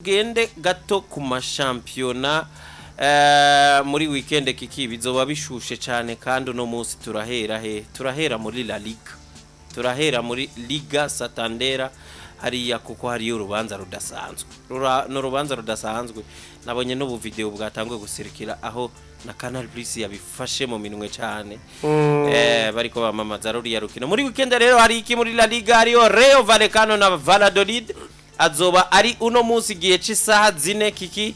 Tugende gato ku mashampiyona muri weekend kiki bizoba bishushe cyane. Kandi uno munsi turahera he? Turahera muri La Liga, turahera muri Liga Santander hariya, kuko hariyo urubanza rudasanzwe. Ni urubanza rudasanzwe. Nabonye n'ubu video bwatanguye gusirikira, aho na Canal Plus yabifashe mu minwe cyane, bariko bamamaza ruriya rukino muri weekend. Rero hari iki muri La Liga? Hariyo Rayo Vallecano na Valladolid, azoba ari uno munsi igihe c'isaha 4 kiki.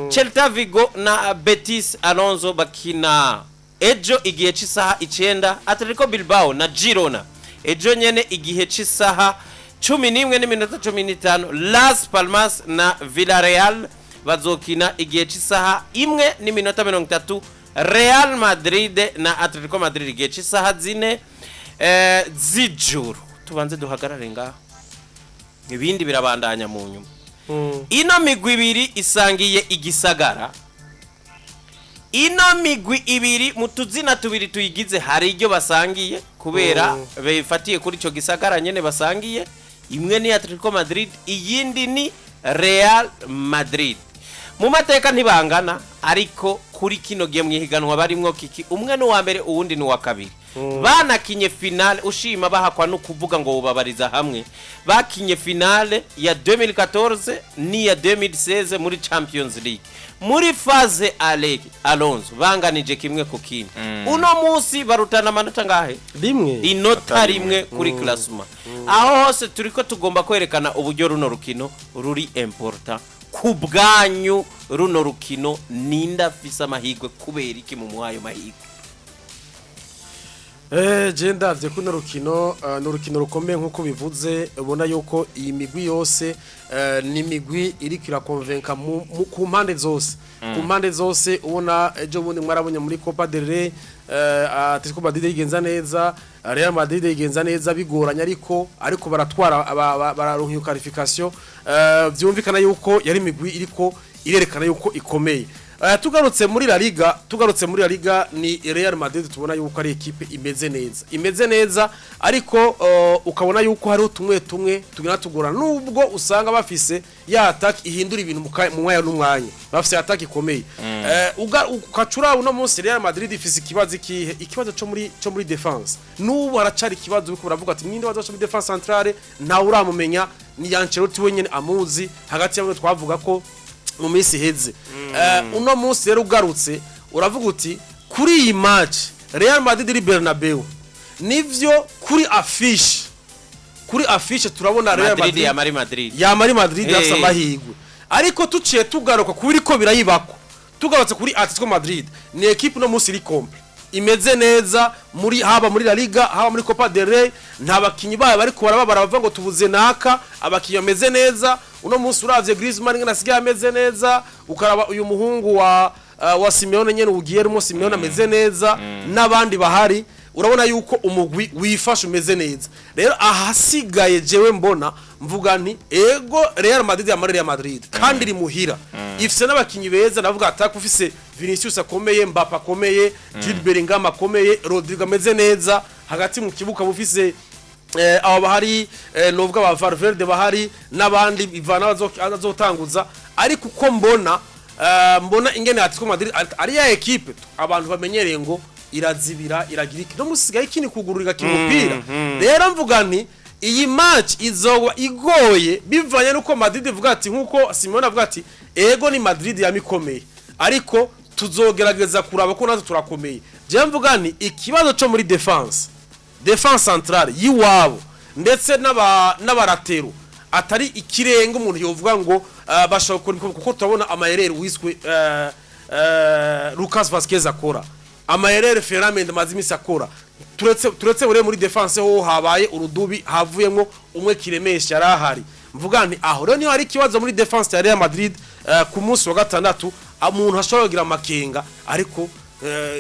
Celta Vigo na Betis, Alonso, bakina ejo igihe c'isaha 9. Atletico Bilbao na Girona ejo nyene igihe c'isaha 11:15. Las Palmas na Villarreal bazokina igihe c'isaha 1:30. Real Madrid na Atletico Madrid igihe c'isaha 4 z'ijoro. Tubanze duhagarare ngaho, ibindi birabandanya mu nyuma. Ino migwi ibiri isangiye igisagara. Ino migwi ibiri mu tuzina tubiri tuyigize hari iryo basangiye, kubera bifatiye kuri icyo gisagara nyene basangiye. Imwe ni Atletico Madrid, iyindi ni Real Madrid. Mu mateka ntibangana, ariko kuri kino gihe mu ihiganwa barimwo kiki, umwe ni uwa mbere, uwundi ni uwa kabiri. Banakinye finale, ushima bahakwa no kuvuga ngo bubabariza hamwe. Bakinye finale ya 2014 n'iya 2016 muri Champions League muri phase aller. Alonso, banganije 1-1. Uno munsi barutana amanota ngahe? Rimwe. Inota rimwe kuri classement. Aho hose turiko tugomba kwerekana uburyo runo rukino ruri important ku bwanyu. Runo rukino ninde afise amahirwe? Kubera iki mu muhayo mahirwe? Je ndavye ko uno rukino ni urukino rukomeye nk'uko bivuze. Ubona yuko iyi migwi yose ni imigwi iriko irakonvenka ku mpande zose, ku mpande zose. Ubona ejo bundi mwarabonye muri Copa del Rey, Atletico Madrid yigenza neza, Real Madrid yigenza neza bigoranye, ariko baratwara, bararonka iyo qualification. Vyumvikana yuko yari imigwi iriko irerekana yuko ikomeye. Tugarutse muri La Liga, tugarutse muri La Liga, ni Real Madrid tubona yuko ari equipe imeze neza, imeze neza, ariko ukabona yuko hariho tumwe tumwe tugenda tugorana, nubwo usanga bafise ya attaque ihindura ibintu mu mwanya n'umwanya, bafise attaque ikomeye. Ukacura uno munsi Real Madrid ifise ikibazo ikihe? Ikibazo cyo muri défense. Nubu haracari ikibazo, biko baravuga ati ninde bazoca muri défense centrale? Ntawe uramumenya, ni Ancelotti wenyene amuzi hagati yabo twavuga ko mu minsi iheze. Uno munsi rero ugarutse uravuga uti kuri iyi match Real Madrid iri Bernabeu, nivyo kuri affiche turabona Real Madrid Madrid ya mari Madrid. Ya mari Madrid afise amahirwe, ariko tuciye tugaruka kuri ko birayibako, tugarutse kuri Atletico Madrid, ni équipe no munsi iri complète, imeze neza muri haba muri La Liga, haba muri Copa del Rey. Nta bakinyi bayo bariko barababara bavuga ngo tubuze naka. Abakinyi bameze neza. Uno munsi uravye Griezmann ngena asigaye ameze neza, ukaraba uyu muhungu wa Simeone nyene ugiye rumo Simeone ameze neza, n'abandi bahari, urabona yuko umugwi wifashe umeze neza. Rero ahasigaye jewe mbona mvuga nti ego, Real Madrid ya Real Madrid kandi iri muhira, ifise n'abakinyi beza. Navuga attaque ufise Vinicius akomeye, Mbappe akomeye, Jude Bellingham akomeye, Rodrigo ameze neza. Hagati mu kibuga bufise abo bahari, novuga ba Valverde bahari n'abandi Ivana azotanguza. Ariko uko mbona, mbona ingene Atletico Madrid ari ya équipe abantu bamenyereye ngo irazibira, iragira iki, no musigaye ikini kugurura igakina umupira. Rero mvuga nti iyi match izoba igoye bivanye nuko Madrid ivuga ati, nkuko Simeone avuga ati ego, ni Madrid yamikomeye, ariko tuzogerageza kuraba ko natwe turakomeye. Je mvuga nti ikibazo cyo muri défense centrale yiwabo ndetse n'abaratero atari ikirenga umuntu yovuga ngo bashobora gukora, kuko turabona amayereri wiswe Lucas Vazquez akora, amayereri Ferland Mendy amaze iminsi akora. Turetse bure muri défense ho habaye urudubi, havuyemo umwe kiremesha yarahari. Mvuga nti aho rero niho hari ikibazo muri défense ya Real Madrid. Ku munsi wa gatandatu umuntu ashobora kugira amakenga, ariko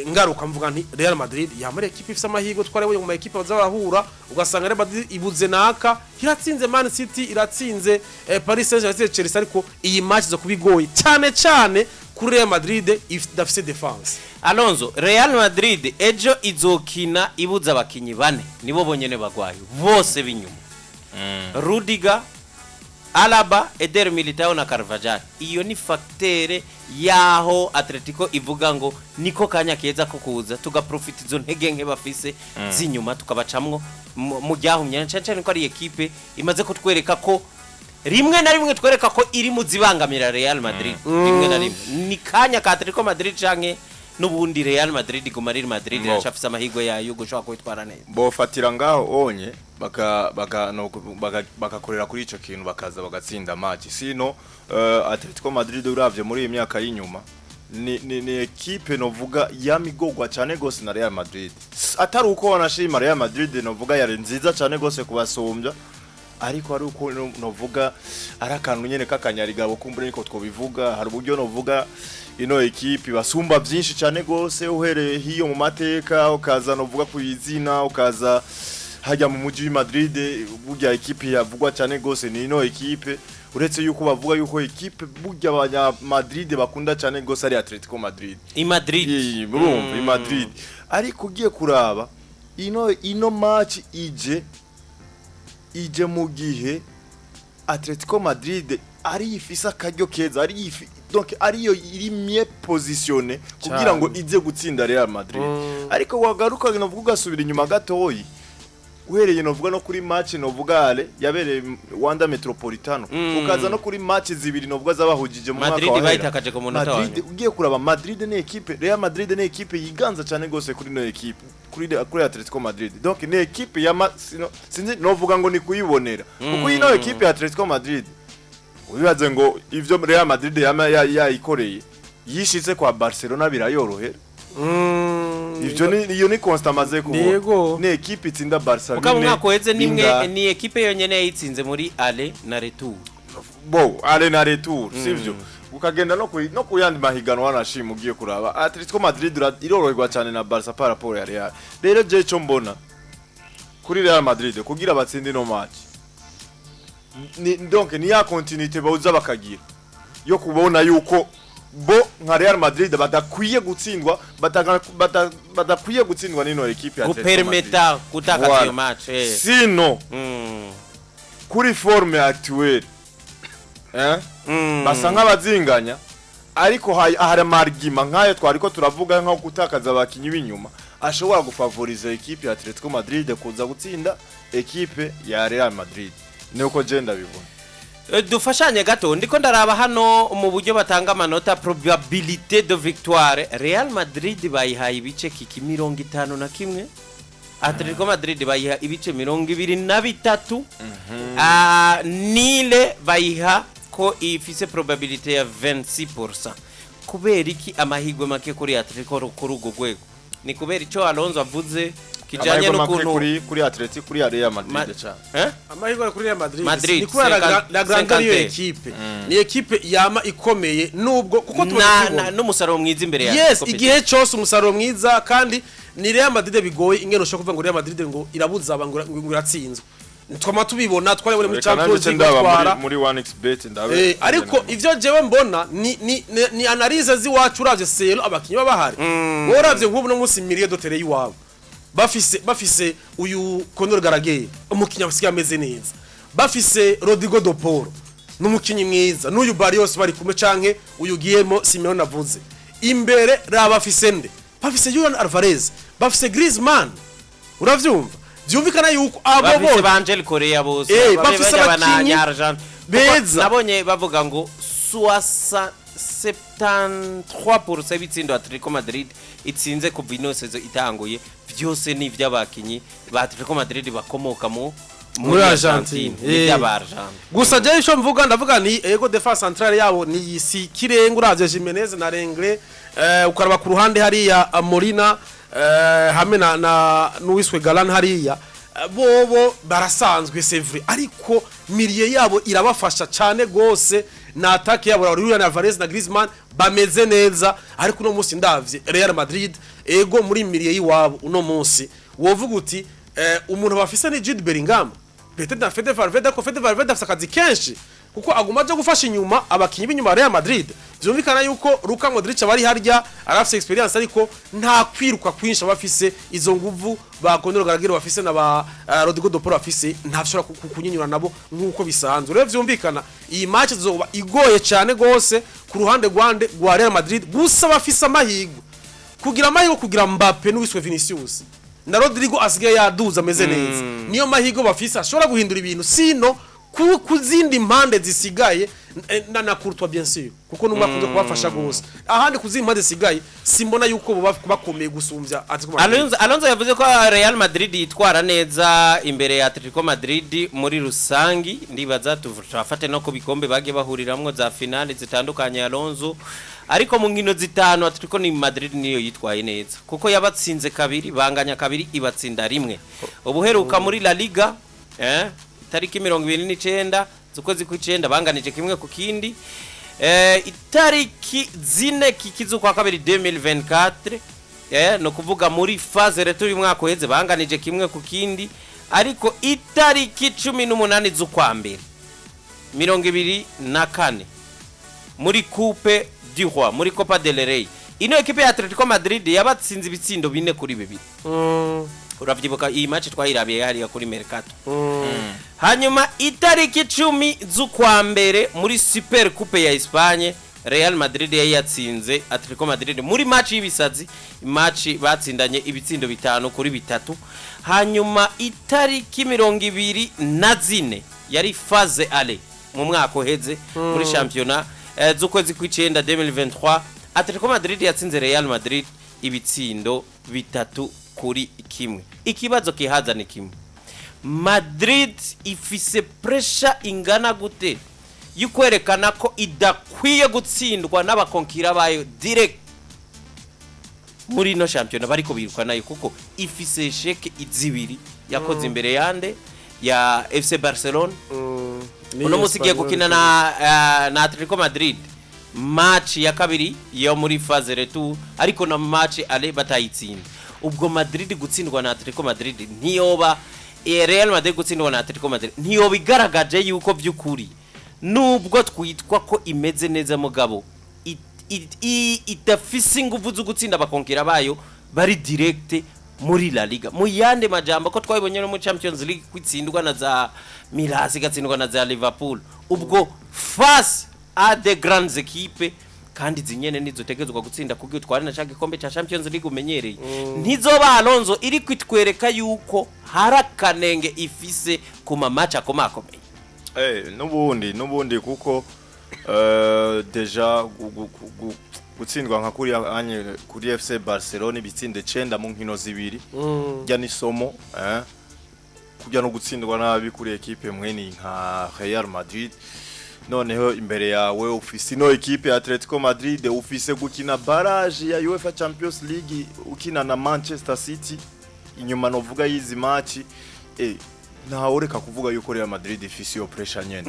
ngaruka mvuga nti Real Madrid yamara ekipe ifise amahirwe. Twarabonye mu ma ekipe baza barahura, ugasanga Real Madrid ibuze naka, iratsinze Man City, iratsinze Paris Saint-Germain, iratsinze Chelsea, ariko iyi match zo kubigoye cyane cyane kuri Real Madrid idafise défense. Alonso, Real Madrid ejo izokina ibuza abakinyi bane, nibo bonyene bagwaye bose b'inyuma: Rudiger, Alaba, Eder Militao na Carvajal. Iyo ni facteur yaho Atletico ivuga ngo niko kanya keza ko kuza tugaprofita izo ntege nke bafise z'inyuma, tukabacamwo mu ryahumye, cyane cyane ko ari ekipe imaze kutwereka ko rimwe na rimwe twereka ko iri mu zibangamira Real Madrid rimwe na rimwe. Ni kanya ka Atletico Madrid canke n'ubundi Real Madrid iguma ari Madrid, iracafise amahirwe yayo gushobora kwitwara neza? Bofatira ngaho onye baka baka no bakakorera kuri ico kintu, bakaza bagatsinda match. Sino Atletico Madrid, uravye muri iyi myaka y'inyuma, ni equipe novuga yamigogwa cyane gose na Real Madrid. Atari uko wanashima Real Madrid novuga yari nziza cyane gose kubasumbya, ariko ari uko novuga ari akantu nyene k'akanyarigabo, kumbure niko twobivuga. Hari uburyo novuga ino ekipe basumba byinshi cyane gose, uhereye hiyo mu mateka, ukaza novuga ku izina, ukaza hajya mu mujyi wa Madrid. Burya ekipe yavugwa cyane gose ni ino ekipe, uretse yuko bavuga yuko ekipe burya abanya Madrid bakunda cyane gose ari Atletico Madrid. I Madrid. Iyi, urumva i Madrid. Ariko ugiye kuraba ino match ije mu gihe Atletico Madrid ari ifise akaryo keza, ari donc ariyo iri mieux positionnée kugira ngo ize gutsinda Real Madrid. Ariko wagaruka novuga ugasubira inyuma gatoyi, uhereye novuga no kuri match novuga aller yabereye Wanda Metropolitano, ukaza no kuri match zibiri novuga zabahujije mu mwaka Madrid wahera. bayitakaje ku munota wa Madrid nyuma. ugiye kuraba, Madrid ni equipe, Real Madrid ni equipe yiganza cyane gose kuri no equipe, kuri Atletico Madrid. Donc ni equipe ya sinzi novuga ngo ni kuyibonera, kuko ino equipe ya Atletico Madrid, wibaze ngo ivyo Real Madrid yama yayikoreye yishitse kwa Barcelona birayorohera. Ivyo ni iyo ni constat maze kubona. Ni equipe itsinda Barca Mugabo bine, umwaka uheze nimwe bingahe. ni ekipe yonyene yayitsinze muri aller na retour. Bo aller na retour, sivyo? Ukagenda no kuyandi mahiganwa, wanashima ugiye kuraba Atletico Madrid iroroherwa cyane na Barca par rapport ya Real. Rero je ico mbona kuri Real Madrid kugira batsinde no match ni donc ni ya continuité bawuza bakagira yo kubona yuko bo nka Real Madrid badakwiye gutsindwa, badakwiye gutsindwa n'ino equipe ya Atletico Madrid. Gupermeta gutakaza Voilà. iyo match. Sino kuri forme actuelle, eh? Basa nk'abazinganya, ariko hari amarigima nk'ayo twari ko turavuga, nko gutakaza abakinyi b'inyuma, ashobora gufavoriza ekipe ya Atletico Madrid kuza gutsinda ekipe ya Real Madrid. Nuko je ndabibona. Dufashanye gato, ndiko ndaraba hano mu buryo batanga amanota, probabilité de victoire, Real Madrid bayihaye ibice kiki 51, Atletico Madrid bayiha ibice 23. Ah, nile bayiha ko ifise probabilité ya 26%. Kubera iki amahirwe make kuri Atletico kuri urwo rwego? Ni kubera ico Alonso avuze kijanye Amahirwe make n'ukuntu kuri Atletico, kuri Real Madrid cyane. Eh? Amahirwe ari kuri Real Madrid. Madrid, ni kubera la grandeur y'iyo 50. ekipe, ni ekipe yama ikomeye nubwo kuko tuba tubibona. N'umusaruro mwiza imbere ya Yes. Atletico. Igihe cyose umusaruro mwiza, kandi ni Real Madrid bigoye ingene ushobora kuvuga ngo Real Madrid ngo irabuza aba ngo iratsinzwe. Twama tubibona, twarabonye muri Reka nanjye Champions ce League ndaba batwara. muri 1xBet ndabe. Ariko ivyo jewe mbona ni analyse z'iwacu. Uravye selo abakinyi baba bahari, wowe uravye nk'ubu no munsi milieu de terrain y'iwabo bafise uyu Conor Gallagher, umukinyi asigaye ameze neza, bafise Rodrigo de Paul n'umukinyi mwiza, n'uyu Barrios bari kumwe, canke uyu Guillermo Simeone avuze imbere. Raba bafise nde? Bafise Julian Alvarez, bafise Griezmann. Uravyumva, vyumvikana yuko abo Bafise bose ba Angel Correa bose. Bafise bajya abakinyi bana beza. Nabonye bavuga ngo 73% y'ibitsindo Atletico Madrid itsinze kuva ino saison itanguye byose ni iby'abakinyi ba Atletico Madrid bakomoka mu Muri Argentine. Ni iby'aba Argentine. Gusa jewe ico mvuga, ndavuga ni ego défense centrale yabo ni si kirenga. Uravye Jimenez na Lenglet, ukaraba ku ruhande hariya Molina, hamwe na n'uwiswe Galan hariya, bobo barasanzwe, c'est vrai, ariko milieu yabo irabafasha cyane gose na attaque yabo, Julian Alvarez na Griezmann bameze neza. Ariko uno munsi ndavye Real Madrid, ego muri milieu yiwabo uno munsi wovuga uti umuntu bafise ni Jude Bellingham, peut-être na Fede Valverde, ariko Fede Valverde afise akazi kenshi kuko aguma aje gufasha inyuma abakinyi b'inyuma ya Real Madrid. Vyumvikana yuko Luka Modric abari harya arafise expérience, ariko nta kwiruka kwinshi aba afise. Izo nguvu ba Conor Gallagher bafise na ba Rodrigo de Paul bafise, ntashobora kunyinyura nabo nkuko bisanzwe. Rero vyumvikana iyi match izoba igoye cyane gose ku ruhande rwande rwa Real Madrid. Gusa bafise amahirwe, kugira amahirwe kugira Mbappe n'uwiswe Vinicius na Rodrigo asigaye yaduza ameze neza, niyo mahirwe bafise ashobora guhindura ibintu. Sino ku zindi mpande zisigaye na Courtois bien sûr, kuko numwe akunze kubafasha gose. Ahandi ku zindi mpande zisigaye simbona yuko bo bakomeye gusumbya Atletico Madrid. Alonso yavuze ko Real Madrid yitwara neza imbere ya Atletico Madrid muri rusangi. Ndibaza turafate no ku bikombe bagiye bahuriramwo za finale zitandukanye, Alonso. Ariko mu nkino zitanu Atletico ni Madrid niyo yitwaye neza, kuko yabatsinze kabiri, banganya kabiri, ibatsinda rimwe. Ubuheruka muri La Liga, itariki 29 z'ukwezi kw'icenda banganije 1-1. Itariki 4 kiki z'ukwa kabiri 2024, no kuvuga muri phase retour y'umwaka uheze, banganije 1-1. Ariko itariki 18 z'ukwa mbere 24 muri Coupe du Roi, muri Copa del Rey, ino ekipe ya Atletico Madrid yabatsinze ibitsindo 4-2. Uravyibuka iyi match twayirabiye hariya kuri Mercato. Hanyuma itariki 10 z'ukwa mbere muri Super Coupe ya Espagne, Real Madrid yari yatsinze Atletico Madrid muri match y'ibisazi, match batsindanye ibitsindo 5-3. Hanyuma itariki 24 yari phase aller mu mwaka uheze muri championnat, z'ukwezi kw'icenda 2023, Atletico Madrid yatsinze Real Madrid ibitsindo 3-1. Ikibazo kihaza ni kimwe: Madrid ifise pressure ingana gute y'ukwerekana ko idakwiye gutsindwa n'abakonkira bayo direct muri ino shampiyona bariko biruka nayo, kuko ifise échecs zibiri yakoze imbere yande ya FC Barcelona? Uno munsi igiye gukina na Atletico Madrid match ya kabiri yo muri phase retour, ariko na match aller batayitsinda. Ubwo Madrid gutsindwa na Atletico Madrid ntiyoba, Real Madrid gutsindwa na Atletico Madrid ntiyoba igaragaje yuko by'ukuri nubwo twitwa ko imeze neza, mugabo idafise ingufu zo gutsinda abakonkera bayo bari direct muri La Liga? Mu yandi majambo, ko twabibonye no muri Champions League kwitsindwa na za Milan, igatsindwa na za Liverpool, ubwo face à des grandes équipes kandi zinyene nizo tegezwa gutsinda kugira utware na ca gikombe ca Champions League umenyereye, ntizoba Alonso iri kwitwereka yuko hari akanenge ifise ku ma match akomakomeye? Nubundi kuko déjà gutsindwa nka kuri anye kuri FC Barcelona ibitsinde 9 mu nkino zibiri rya nisomo, kujya no gutsindwa nabi kuri ekipe mweni nka Real Madrid. Noneho imbere yawe ufise ino ekipe ya Atletico Madrid, ufise gukina barrage ya UEFA Champions League, ukina na Manchester City inyuma novuga yizi match, ntaworeka kuvuga yuko Real Madrid ifise iyo pressure nyene.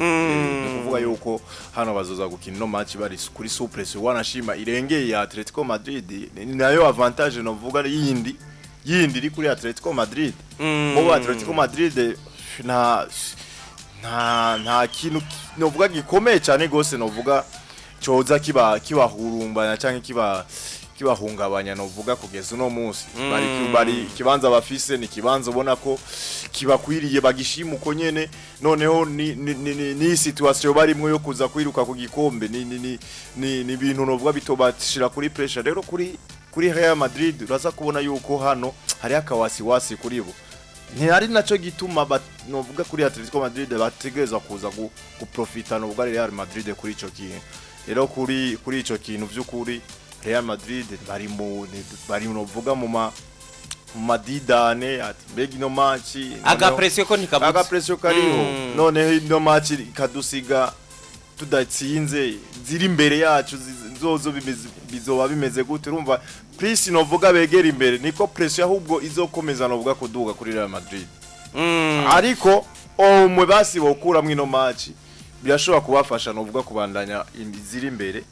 Ni kuvuga yuko hano bazoza gukina ino match bari kuri sous pression, wanashima irengeye ya Atletico Madrid. Ni nayo avantage novuga yindi iri kuri Atletico Madrid. Bo Atletico Madrid nta kintu novuga gikomeye cyane gose novuga coza kiba kibahurumbanya canke kiba kibahungabanya novuga kugeza uno munsi. Bari ikibanza bafise ni kibanza ubona ko kibakwiriye, bagishima uko nyene. Noneho ni situation barimwo yo kuza kwiruka ku gikombe ni ibintu novuga bitobashira kuri pressure. Rero kuri Real Madrid uraza kubona yuko hano hari akawasiwasi kuri bo. Ntihari naco gituma novuga kuri Atletico Madrid bategerezwa kuza guprofita novuga Real Madrid kuri ico kintu. Rero kuri ico kintu vy'ukuri Real Madrid bari novuga mu madidane ati mbega ino match Agapression ko ntikabuze. Agapression kariho. Noneho ino match ikadusiga tudatsinze, ziri imbere yacu zozo bizoba bimeze gute? Urumva plus novuga begera imbere niko pressure ahubwo izokomeza novuga kuduga kuri Real Madrid. Ariko omwe basi bokuramwo ino match birashobora kubafasha novuga kubandanya ziri imbere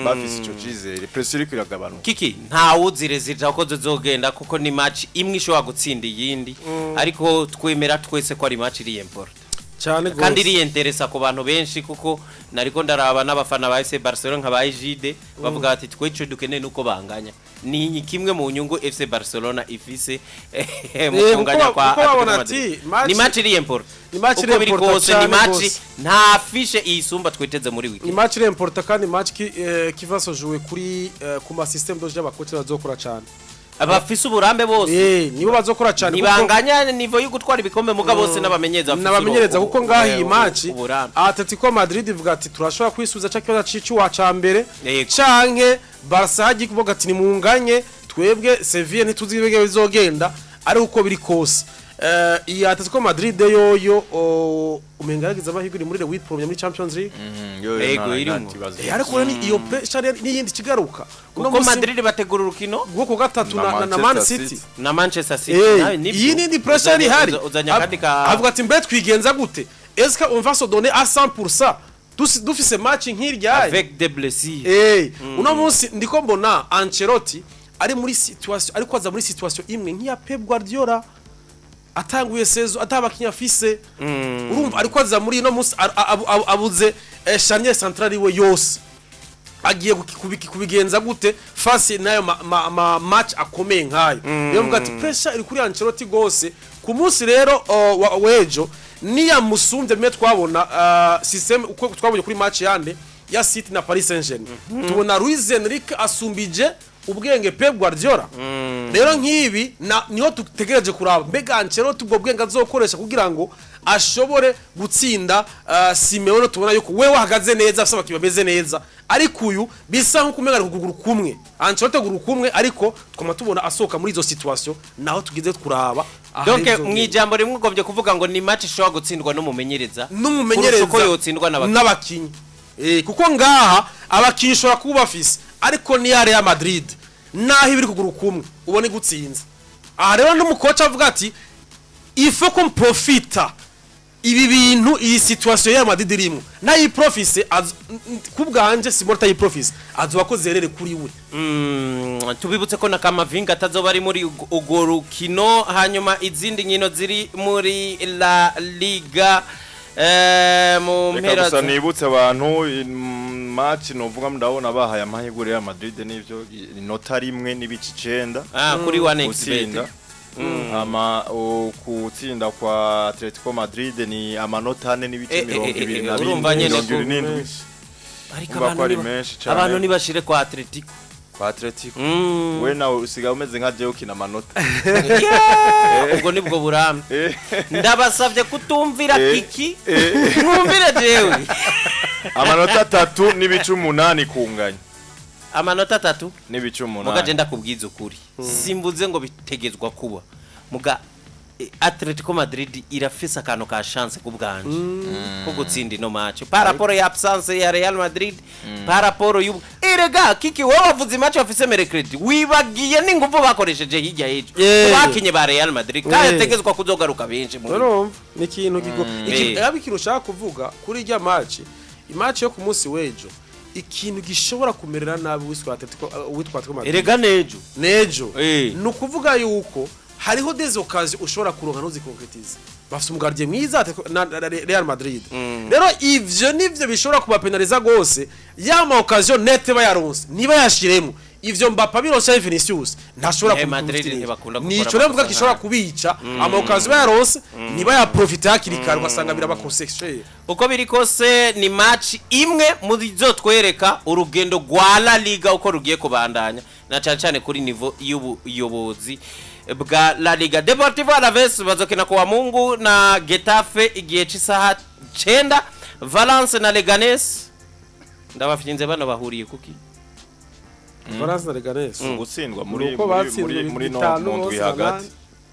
bafise ico cizere, pressure iriko iragabanuka. Kiki ntawuzirezira ko zizogenda, kuko ni match imwe ishobora gutsinda iyindi, ariko twemera twese ko ari match iri important. Cyane Kandi gose. iriyenteresa ku bantu benshi, kuko nariko ndaraba n'abafana ba FC Barcelona nka ba Ejide bavuga bati: "Twe ico dukeneye nuko banganya." Ni kimwe mu nyungu FC Barcelona ifise mu kunganya kwa kuko babona Atletico Madrid. ati, match Ni match iri important. Ni match Uko iri biri important kose ni cyane match gose. nta affiche iyisumba twiteze muri Ni weekend. match iri important, kandi match qui va se jouer kuri ku ma système de jeu y'abakoci bazokora cyane. Abafise uburambe bose Nibo bazokora cyane kuko ntibanganya niveau yo gutwara ibikombe, muga bose n'abamenyereza bafise n'abamenyereza, kuko ngaha iyi match uburambe. Atletico Madrid ivuga ati: "Turashobora kwisubiza ca kibazo c'icuwa ca mbere", canke Barca hagiye kuvuga ati: "Nimunganye, twebwe Sevilla ntituzi ibige bizogenda." Ariko uko biri kose, iyi Atletico Madrid yoyo umenga yagize amahirwe, iri muri le 8 premiers muri Champions League. Yego, irimwo. Ariko rero ni iyo pressure n'iyindi kigaruka uno Kuko munsi Madrid bategura urukino rwo ku gatatu na Man City. Na Manchester City. Nawe nibyo. Iyi ni pressure ihari. Uzanye akandi ka Avuga ati: "Mbe twigenza gute? Est-ce que on va se donner à 100% dufise match nk'iryaye?" Avec des blessures. Uno munsi ndiko mbona Ancelotti ari muri situation, ariko aza muri situation imwe nk'iya Pep Guardiola atanguye saison atabakinya afise. Urumva ariko aza muri ino munsi abuze charnière centrale iwe yose, agiye kubigenza gute face nayo ma match akomeye nkayo? Rero mvuga ati pressure iri kuri Ancelotti gose ku munsi rero wejo niyamusumbye bimwe twabona system uko twabonye kuri match yande ya City na Paris Saint-Germain, tubona Luis Enrique asumbije ubwenge Pep Guardiola. Rero nk'ibi niho dutegereje kuraba mbega Ancelotti ubwo bwenge azokoresha kugira ngo ashobore gutsinda Simeone, tubona yuko wewe ahagaze neza, afise abakinnyi bameze neza, ariko uyu bisa nko kumenga ari kuguru kumwe. Ancelotti kuguru kumwe, ariko twama tubona asohoka muri izo situation, naho tugize kuraba aha Donc rero mu ijambo rimwe ugombye kuvuga ngo ni match ishobora gutsindwa n'umumenyereza n'umumenyereza kurusha uko yotsindwa n'abakinnyi. N'abakinnyi. Kuko ngaha abakinnyi ushobora kuba bafise, ariko ni ya Real Madrid naho ibiri kuguru kumwe ubona igutsinze. Aha rero n'umukoca avuga ati: "Il faut qu'on profita ibi bintu, iyi situation ya Madrid irimo nayiprofise." Ku bwanje Simon atayiprofise azoba akoze erreur kuri we. Tubibutse ko na Kamavinga atazoba ari muri urwo rukino. Hanyuma izindi nkino ziri muri La Liga mu Reka mpera gusa nibutse abantu match novuga ndabona bahaye amahirwe Real Madrid n'ivyo, inota 1.9 Kuri 1xBet. Gutsinda ama kutsinda kwa Atletico Madrid ni amanota ane n'ibice mirongo ibiri na Urumva bine nyene mirongo ibiri n'indwi. Ariko Urumva ko abantu ari menshi cane. Abantu nibashire kwa Atletico. Kwa Atletico. We nawe usigaye umeze nka jewe ukina amanota. Yeah! Ubwo nibwo burambe. Ndabasavye kutumvira kiki, mwumvire jewe. Amanota 3.8 kunganya. Amanota 3 n'ibice Muga 8. je ndakubwiza ukuri, simbuze ngo bitegezwa kuba, muga Atletico Madrid irafise akantu ka chance ku bwanje ko gutsinda ino match par rapport ya absence ya Real Madrid, par rapport y'ubu. Erega kiki, wowe wavuze match bafise mercredi, wibagiye n'inguvu bakoresheje hirya y'ejo bakinye ba Real Madrid kandi ategezwa kuzogaruka benshi muri Urumva ni ikintu kigo yaba ikintu ushaka kuvuga kuri irya match, imatch yo ku munsi w'ejo, ikintu gishobora kumerera nabi witwa Atletico Madrid. Erega nejo. Nejo. Ni ukuvuga yuko hariho des occasions ushobora kuronka ntuzikonkretize. Bafise umugardien mwiza na Real Madrid. Rero ivyo nivyo bishobora kubapenaliza gose, ya ma occasion nette bayaronse niba yashiremo ivyo Mbappe bironse, Vinicius ntashobora. Madrid Kubifinisha. ntibakunda gukora Nico rero mvuga amakosa gishobora nkayo. kubica, ama occasion bayaronse niba yaprofite hakiri kare, ugasanga birabakonseksheye. Uko biri kose ni match imwe muri zo twereka urugendo rwa La Liga uko rugiye kubandanya, na cyane cyane kuri niveau y'ubuyobozi bwa La Liga. Deportivo Alaves bazokina kuwa Mungu na Getafe igihe cy'isaha 9. Valence na Leganes, ndabafinze bano bahuriye kuki? Valence na Leganes. Gutsindwa muri Nuko muri batsinzwe muri no bitanu mu ndwi bose. hagati,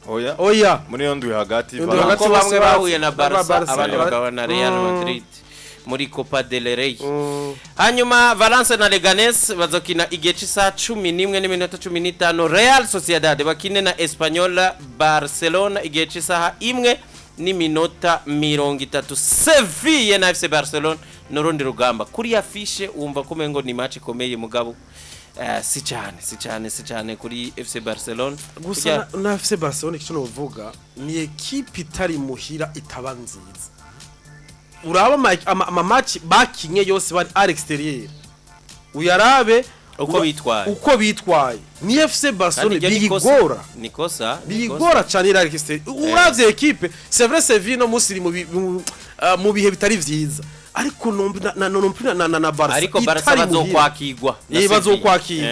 oya. Oya. Muri iyo ndwi hagati. Iyo ndwi Valence. hagati Kuko bamwe bose bahuye na na Barca, Barca, abandi bagaba na Real Madrid muri Copa del Rey. Hanyuma Valence na Leganes bazokina igihe cy'isaha 11:15. Real Sociedad bakine na Espanyol Barcelona igihe cy'isaha 1:30. Sevilla na FC Barcelona n'urundi rugamba kuri affiche, wumva ko umengo ni match ikomeye, mugabo si cyane, si cyane, si cyane kuri FC Barcelona. Gusa na FC Barcelona, icyo novuga ni ekipe itari muhira itaba nziza. Uraba ama match bakinye yose bari à l'extérieur, uyarabe Uko bitwaye. Uko bitwaye, ni FC Barcelone Kandi iryo ni kosa. biyigora. Ni kosa, ni kosa. Biyigora cyane iri à l'extérieur. Uravye équipe, c'est vrai, Sevilla no musi iri mu bihe bitari vyiza, ariko non plus na Barca Ariko Barca itari muhira. bazokwakirwa na Eh, Sevilla. bazokwakirwa.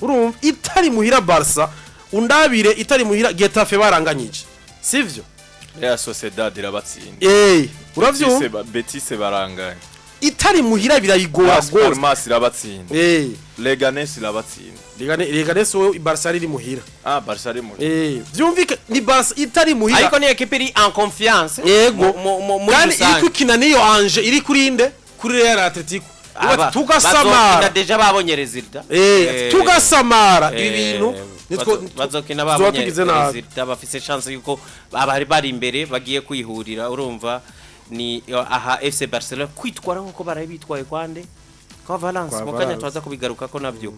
Urumva, itari muhira Barca, undabire itari muhira Getafe baranganyije, sivyo? Real Sociedad irabatsinda. Uravyumva? Betis baranganya. Itari muhira birayigora Las gose. Palmas irabatsinda. Leganes irabatsinda. Leganes wowe, Barca iri muhira. Ah, Barca ari muri Vyumvike, ni Barca itari muhira. Ariko ni équipe iri en confiance. Yego. Muri Kandi iri rusange. gukina n'iyo Angers iri kuri inde, kuri Real Atletico. Aba, Tugasamara. bazokina déjà babonye résultat. Tugasamara ibi bintu nitwo Bazokina tuzoba babonye tugize nabi. résultat, bafise chance yuko abari bari imbere bagiye kwihurira. Urumva, ni aha FC Barcelona kwitwara nkuko baraye bitwaye kwande kwa Valence Kwa mu kanya Valence. twaza kubigaruka ko navyo.